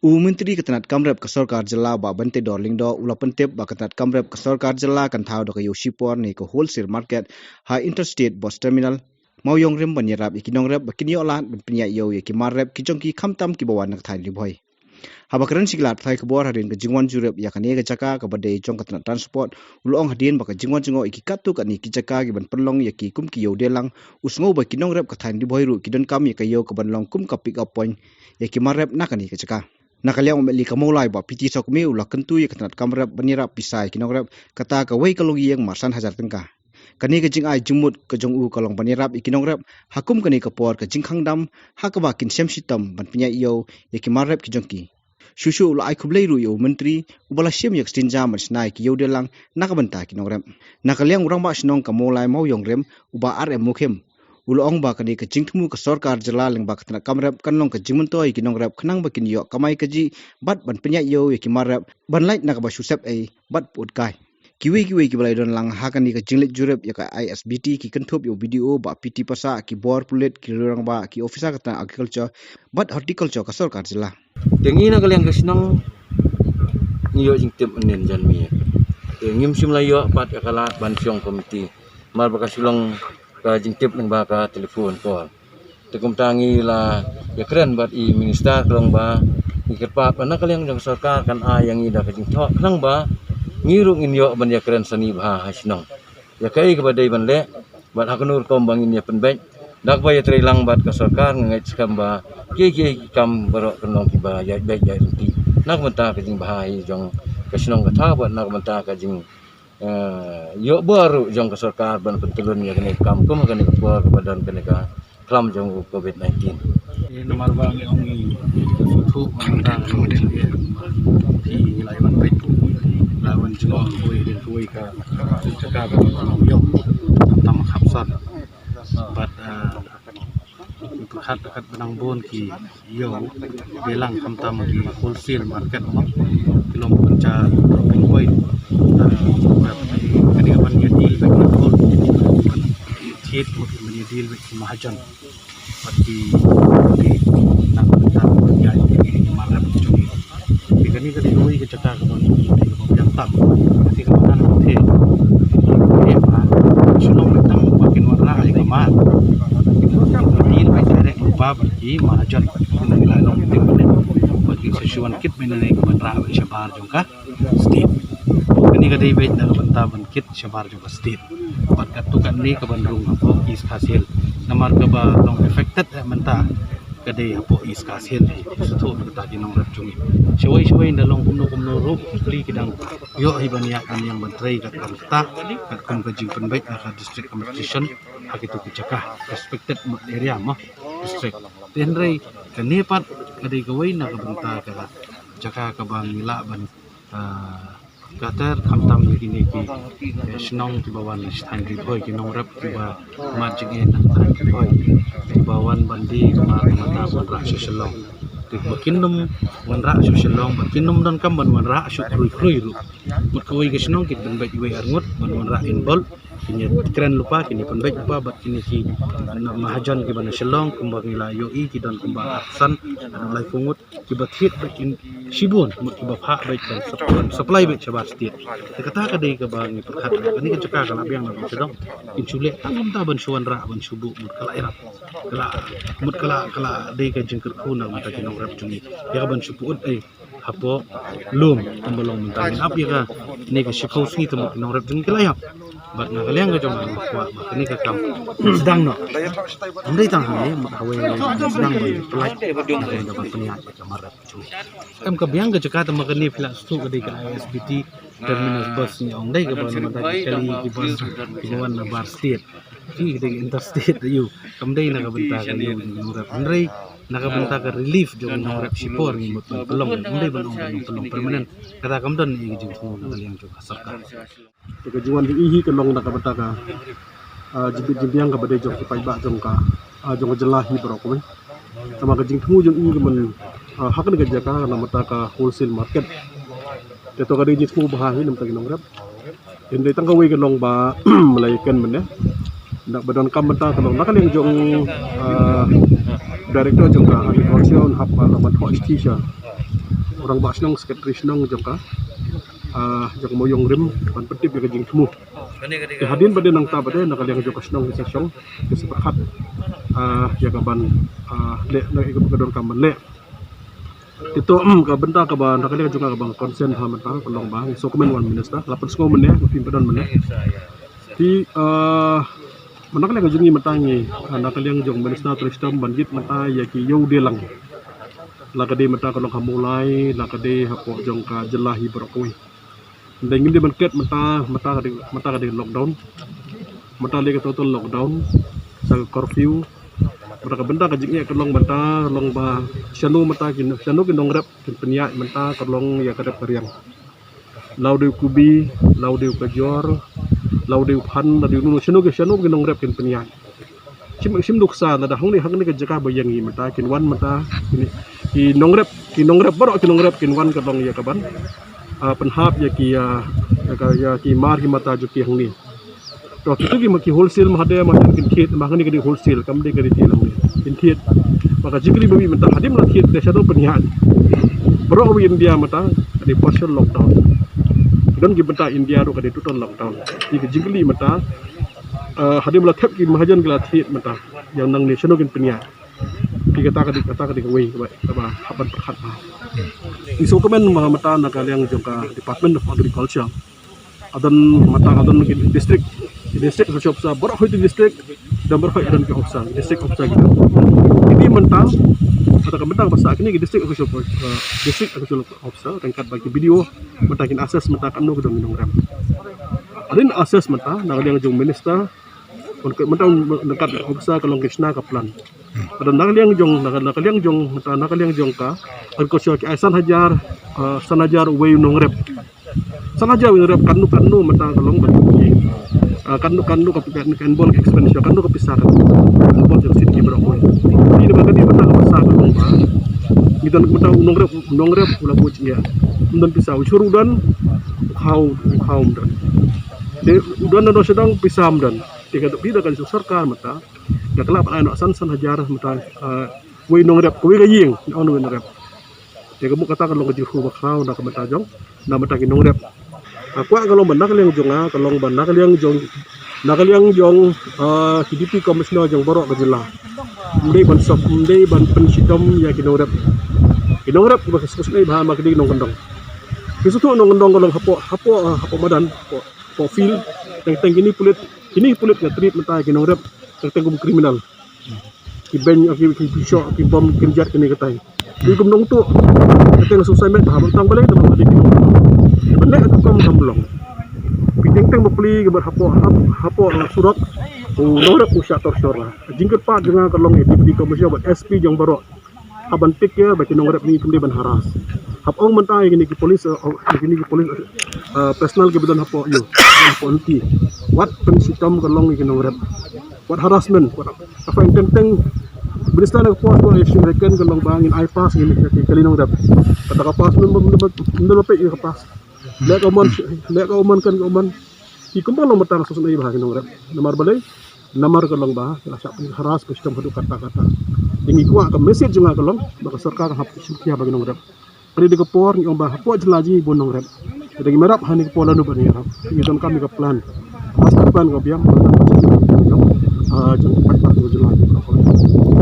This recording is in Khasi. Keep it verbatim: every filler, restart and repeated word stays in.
U Myntri ka tnat kam rep ka sorkar jylla, Bah Bantador Lyngdoh, u la pyntip ba ka tnat kam rep ka sorkar jylla kan thaw da ka ïew shipor ne ka wholesale market ha Interstate Bus Terminal Mawïong Rim ban ïarap ïa ki nongrep ba kin ïoh lad ban pynïaid ïew ïa ki mar rep ki jong ki, khamtam kiba wan na ka thaiñ Ri Bhoi. Haba kren sha ki lad pathai khubor hadien ka jingwan jurip ïa kane ka jaka kaba dei jong ka tnat transport, u la ong hadien ba ka jingwan jngoh ïa ki katto katne ki jaka kiban pynlong ïa ki kum ki ïew deilang, u sngew ba ki nongrep ka thaiñ Ri Bhoi ruh ki donkam ïa ka ïew kaban long kum ka pick up point ïa ki mar rep na kane ka jaka. Na ka liang u M L A ka Mawlai, Bah P T Sawkmie, u la kyntu ïa ka tnat kam rep ban ïarap pisa ïa ki nongrep, kata kawei ka longïing mar san hajar tyngka. Kane ka jingai jingmut ka jong u ka long ban ïarap ïa ki nongrep ha kum kane ka por ka jingkhang dam, ha kaba kin shem shitom ban pynïaid ïew ïa ki mar rep ki jong ki. Shuh shuh u la ai khublei ruh ïa u Myntri uba la shim ïa ka sting jam ban shna ïa ki ïew deilang na ka bynta ki nongrep. Na ka liang u Rangbah Shnong ka Mawlai Mawïong Rim, u Bah R M Mukhim, u la ong ba kane ka jingthmu ka sorkar jylla lyngba ka tnat kam rep kan long ka jingmyntoi ïa ki nongrep khnang ba kin ïoh kamai kajih bad ban pynïaid ïew ïa ki mar rep ban lait na kaba shu sep ei bad pyut kai. Kiwei kiwei kiba la ïadon lang ha kane ka jingleit jurip ïa ka I S B T ki kynthup ïa u B D O Bah P T Passah, ki bor pulit, ki rangbah, ki officer ka tnat Agriculture bad Horticulture ka sorkar jylla. Te ngi na ka liang ka shnong ngi ïoh jingtip mynnin janmiet. Te ngim shym la ïoh pat ïa ka lad ban shong komiti. Mar ba ka shu long ka jingtip lyngba ka telephone call. Te kumta ngi la ïakren bad i minister ka long ba ngi kyrpad ba na ka liang jong ka sorkar kan ai ïa ngi da ka jingthoh khnang ba ngi ruh ngin ïoh ban ïakren sani bha ha shnong ïa kaei kaba dei ban leh, bad ha kano rukom ba ngin ïa pynbeit da kaba ïatrei lang bad ka sorkar. Nga ngeit skhem ba kiei kiei ki kam baroh kan long kiba ïaid beit ïaid ryntih na ka bynta ka jingbha hi jong ka shnong ka thaw bad na ka bynta ka jing eh, ïoh bor ruh jong ka sorkar ban pyntylun ïa kane ka kam kum kane ka por kaba don kane ka klam jong u covid nineteen. Eh, namar ba ngi ong ngi sngewthuh ba mynta ka ngi la wan peit, la wan jngoh kawei hadien kawei ka jaka ba ngi ong ïoh tam tam khapsat. Bad, eh, pyrkhat kat ba nang bun ki ïew deilang khamtam ki wholesale market mo. Ki long ban ja dropping point. Kane ka ban ïa deal bad ki whole. Thied mut ban ïa deal bad ki mahajon. Bad ki, ki nang ban ja ban ïa ki mar rep ki jong ngi. Te kane ka dei kawei ka jaka kaba ngi, kaba biang tam. Te kaba ngan ong te, te ba shu long beit tang ba kin wanrah ïa ka mar. Kin deal beit direct lypa bad ki mahajon. Kin la long te ba ne ba kin shu wan kit beit ne ka wanrah beit shabar jong ka state. Kane ka dei beit na ka bynta ban kit shabar jong ka state. Bad katto katne kaban rung hapoh East Khasi Hills. Namar kaba long affected eh mynta ka dei hapoh East Khasi Hills hi. Sngewthuh na kata ki nongrep jong ngi. Shawei shawei nda long kumno kumno ruh, hopefully ki dang ïoh hi ban ïaid ban ïeng ban trei kat kam kata, katkum ka jingpynbeit na ka district administration ha kito ki jaka respected area mo district. Te hynrei kane pat ka dei kawei na ka bynta ka jaka kaba ngi lah ban ah, kater khamtam ïa kine ki, eh, shnong kiba wan na sha thaiñ Ri Bhoi, ki nongrep kiba mad jingeh na thaiñ Ri Bhoi, kiba wan ban die ka mar ka mata wanrah sha Shillong. Te ba kin nym wanrah sha Shillong, ba kin nym donkam ban wanrah sha khrui khrui ruh. Mut kawei ka shnong kin pynbeit iwei arngut ban wanrah in bulk, kin ïa kren lypa, kin ïa pynbeit lypa bad kine ki mahajon kiba na Shillong kumba ngi la ïohi ki don kumba arphew san haduh laiphew ngut. Kiba thied beit kin shibun mut kiba phah beit ban sup-, ban supply beit shabar state. Te kata ka dei kaba ngi pyrkhat ba kane ka jaka ka la biang na bynta dong. Kin shu leh tang kumta ban shu wanrah ban shu buh mut ka la ïarap. Ka la mut ka la, ka la dei ka jingkyrkhu na bynta ki nongrep jong ngi. Ïa ka ban shu pyut ei hapoh lum kumba long mynta ngin ap ïa kane ka shiphew sngi te mut ki nongrep jong ngi ki la ïap. Bad na ka liang ka jong nga nga kwah ba kane ka kam sdang noh. Ym dei tang hangne mut hawei hawei sdang ban pynlait na ka bynta ban pynïaid ïa ka mar rep. Em ka biang ka jaka te ma kane phi la sngewthuh ka dei ka I S B T terminus bus ngi ong dei kaba na bynta ki kali ki bus kiba wan na bar state. Ki dei interstate da ïu. Kam dei na ka bynta ka ïu jong nongrep. Hynrei na ka bynta ka relief jong nongrep shipor ngi mut ban pynlong. Kam dei ban ong ban pynlong permanent. Kata kam don ïa ka jingthmu na ka liang jong ka sorkar. Te ka jingwan jong i hi ka long na ka bynta ka, ah, jingbit jingbiang kaba dei jong ki paidbah jong ka, ah, jong ka jylla hi baroh kawei. Tangba ka jingthmu jong i ka myn, ah, ha kane ka jaka na ka bynta ka wholesale market. Te to ka dei jingthmu bha hi na ka bynta ki nongrep. Hynrei tang kawei ka long ba, ma la ïa kren mynne. Na ba donkam mynta ka long na ka liang jong, ah, director jong ka agriculture un hap, ah, ban thoh shithi sha Rangbah shnong, secretary shnong jong ka, ah, jong ka Mawiong Rim, ban pyntip ïa ka jingthmu. Te hadien bad nangta bad na ka liang jong ka shnong ki sa shong, ki sa pyrkhat, ah, ïa ka ban, ah, leh na ïa ka ba ka donkam ban leh. Te to, mm, ka bynta kaba na ka liang jong ka ba nga concern ha mynta ka long ba ngi sngewkmen wan minister, la pynsngew mynne, ba phim pyndonkam mynne. Te, ah, mynta ka liang jong ngi mynta ngi, ah, na ka liang jong minister tourism ban jied mynta ïa ki ïew dei lang. La ka dei mynta ka long ha Mawlai, la ka dei hapoh jong ka jylla hi baroh kawei. Dei ngim dei ban klet mynta, mynta ka dei, mynta ka dei lockdown. Mynta lei ka total lockdown, sa ka curfew. Mynta ka bynta ka jingeh ka long mynta, long ba shano mynta ki, shano ki nongrep kin pynïaid mynta ka long ïa ka rep ka riang. La u dei u Kubi, la u dei u Kajor, la u dei u Phan, la u dei u Nunu, shano ki, shano ki nongrep kin pynïaid. Shim, shim nuksa lada hangne, hangne ka jaka ba ïeng hi mynta, kin wan mynta, ki, ki nongrep, ki nongrep baroh, ki nongrep kin wan ka long ïa ka ban, ah, pynhap ïa ki, ah, ïa ka, ïa ki mar ki mata jong ki hangne. To, kitu ki ma ki wholesale, ma hadien, ma hadien kin thied, ma hangne ka dei wholesale, kam dei ka retail hangne. Kin thied. Ba ka jingkylli ba mih mynta, hadien la thied, te shano pynïaid. Baroh kawei India mynta, ka dei partial lockdown. Don ki bynta India ruh ka dei total lockdown. Te ka jingkylli mynta, eh, hadien ba la thep ki mahajan ki la thied mynta. Ïa nangne shano kin pynïaid. Te kata ka dei, kata ka dei kawei kaba, kaba hap ban pyrkhat bha. Ngi sngewkmen mynta na ka liang jong ka Department of Agriculture. Ka don mynta, ka don ki district, ki district agriculture officer, baroh hoi ki district, don baroh hoi don ki officer, district officer ki. Kine mynta, kata ka mynta ba sah kine ki district agriculture, eh, district agriculture officer, ryngkat bad ki B D O, mynta kin assess mynta katno ki don ki nongrep. Hadien assess mynta, na ka liang jong minister, mynta ryngkat officer ka long ki shna ka plan. Ka don na ka liang jong, na ka, na ka liang jong, mynta na ka liang jong ka agriculture ki ai san hajar, eh, san hajar wei nongrep. San hajar wei nongrep, katno, katno mynta ka long ba, eh, katno, katno ka, ka, ka involve expenditure, katno ka pisa ka involve jong state ki baroh kawei. Te na ka liang mynta ka pisa ka long ba ngi don mynta u nongrep, u nongrep u la buh jingeh. Ym don pisa, u shuh ruh don, u khaw, u khaw ym don. Te u don, don sha dang, pisa ym don. Te ka dei da ka sorkar mynta da ka lah ban ai noh san, san hajar mynta, eh, wei nongrep, kawei ka ïing, ong wei nongrep. Te ka mut kata ka long ka jingthmu ba khraw na ka bynta jong, na ka bynta ki nongrep. Ka kwah ka long ba na ka liang jong nga, ka long ba na ka liang jong, na ka liang jong, eh, ki Deputy Commissioner jong baroh ka jylla. Ym dei ban sop, ym dei ban pynshitom ïa ki nongrep. Ki nongrep ba ka sngewsynei bha ma ki dei nongkyndong. Ki sngewthuh nongkyndong ka long hapoh, hapoh, eh, hapoh madan, hapoh, hapoh field. Teng teng kine pulit, kine pulit nga treat mynta ki nongrep teng teng kum criminal. Ki beng, ki, ki, ki shoh, ki bom, ki kynjat, kine katai. Ki kum nongtuh. Kateng sngewsynei bha, tang balei, tang balei ki nongtuh. Ki bym leh ka kam kam long. Ki teng teng bapli ki bad hapoh, hap, hapoh surok. U nongrep u shah tor shor la. Jingkyrpad jong nga ka long ïa ki Deputy Commissioner bad S P jong baroh. Hap ban take care ba ki nongrep ni kim dei ban harass. Hap ong mynta ïa kine ki police, eh, ïa kine ki police, eh, personnel kiba don hapoh ïa, hapoh N T. Wat pynshitom ka long ïa ki nongrep. Wat harassment, wat, ka fine teng teng. Minister na ka por, por ïa shim reken ka long ba ngin ai pass ngin ïa ki kali nongrep. Kata ka pass, mynta mynta mynta mynta peit ïa ka pass. Leh ka umman, leh ka umman, kan ka umman. Ki kumba long mynta ka sngewsynei bha ki nongrep. Namar balei? Namar ka long ba la shah pynharass, pynshitom haduh katta katta. Te ngi kwah, ka message jong nga ka long ba ka sorkar hap shim khia ba ki nongrep. Ka dei ka por ngi ong ba hapoh jylla jong ngi bun nongrep. Te ngi ïarap ha kane ka por lano ba ngi ïarap. Ngi donkam ïa ka plan. Master plan ka biang, ah, jong ka paidbah ka jylla jong ka.